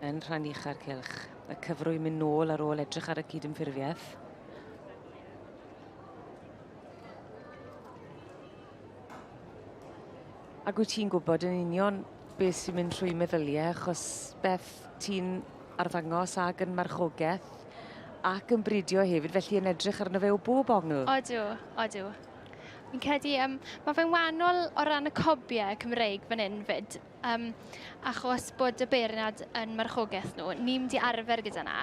Yn rhan ucha'r cylch. Y cyfrwy mynd nôl ar ôl edrych ar y cydymffurfiaeth. Ac wyt ti'n gwybod yn union beth sy'n mynd trwy meddyliau, achos beth ti'n arddangos ag yn marchogaeth ac yn bridio hefyd, felly yn edrych arno fe o bob ongl. Odw, odw. Fi'n credu, um, mae fe'n wahanol o ran y cobiau Cymreig fan hyn fyd, um, achos bod y beirniad yn marchogaeth nhw. Ni'n mynd i arfer gyda na.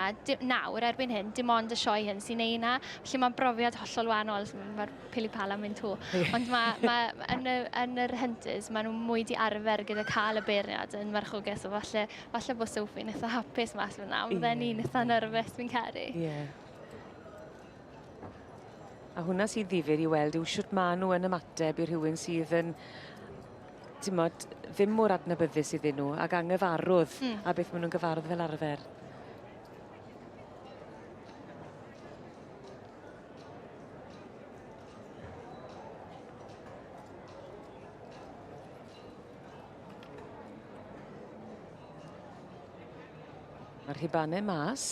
Nawr, erbyn hyn, dim ond y sioe hyn sy'n neud na. Felly mae'n brofiad hollol wahanol. Mae'r pili pala mynd to. Ond mae, ma, yn, y, yn yr Hunters, maen nhw mwy di arfer gyda cael y beirniad yn marchogaeth. So falle, falle bod Sophie'n eitha hapus mas fyna. Ond yeah. ni'n eitha nerfus, fi'n credu. Yeah. A hwnna sydd ddifyr i weld yw shwt ma' nhw yn ymateb i rhywun sydd yn t'mod ddim mor adnabyddus iddyn nhw ag anghyfarwdd mm. a beth maen nhw'n gyfarwydd fel arfer. Mae'r rhubanau mas.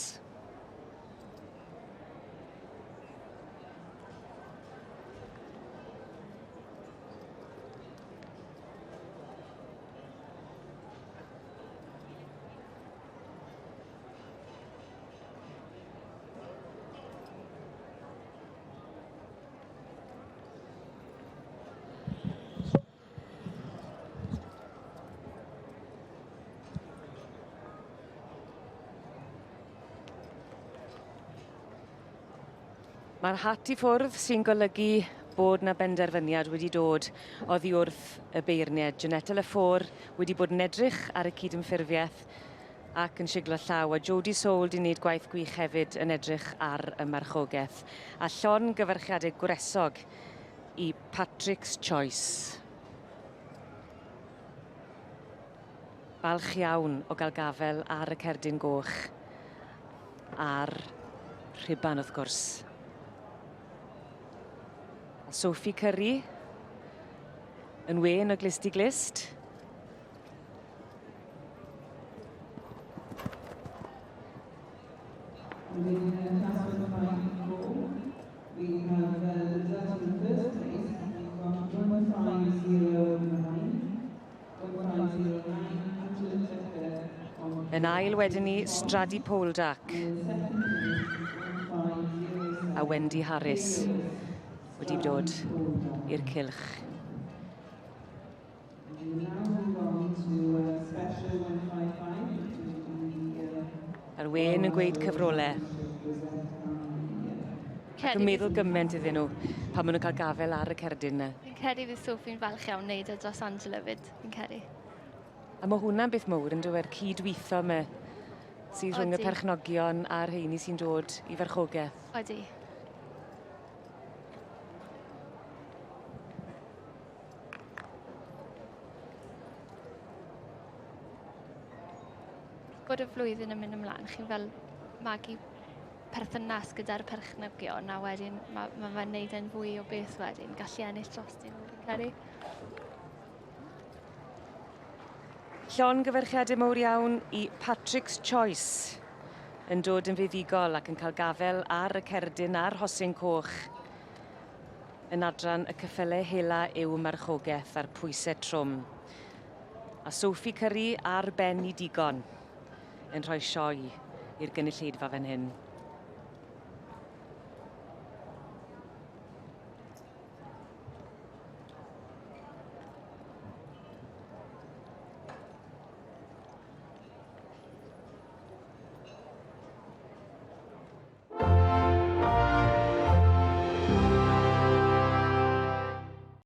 Mae'r hat i ffwrdd sy'n golygu bod 'na benderfyniad wedi dod oddi wrth y beirniaid. Janetta Lefore wedi bod yn edrych ar y cydymffurfiaeth ac yn siglo llaw a Jodie Soul 'di wneud gwaith gwych hefyd yn edrych ar y marchogeth. A llongyfarchiade gwresog i Patrick's Choice. Falch iawn o gael gafel ar y cerdyn goch a'r rhuban wrth gwrs. A Sophie Curry yn wên o glust i glust. And in class 154, we have the result in the first place, we've got 1509. Yn ail wedyn ni, Stradi Poldark a Wendy Harris wedi dod i'r cylch. A'r wên yn gweud cyfrolau. Ac yn meddwl gymaint iddyn nhw pan maen nhw'n cael gafel ar y cerdyn 'na. Fi'n credu fydd Sophie'n falch iawn wneud e dros Angela 'fyd, fi'n credu. A ma' hwnna'n beth mowr yndyw e'r cydwitho 'ma sydd rhwng y perchnogion a'r rheini sy'n dod i farchogeth. Odi. Bod y flwyddyn yn mynd ymlaen, chi'n fel magu perthynas gyda'r perchnogion a wedyn ma' ma' fe'n neud e'n fwy o beth wedyn, gallu ennill drostyn nhw fi'n credu. Llongyfarchiadau mowr iawn i Patrick's Choice yn dod yn fuddugol ac yn cael gafel ar y cerdyn a'r rhosyn coch yn adran y cyffyle hela yw marchogeth a'r pwysau trwm. A Sophie Curry ar ben i digon yn rhoi sioe i'r gynulleidfa fan hyn.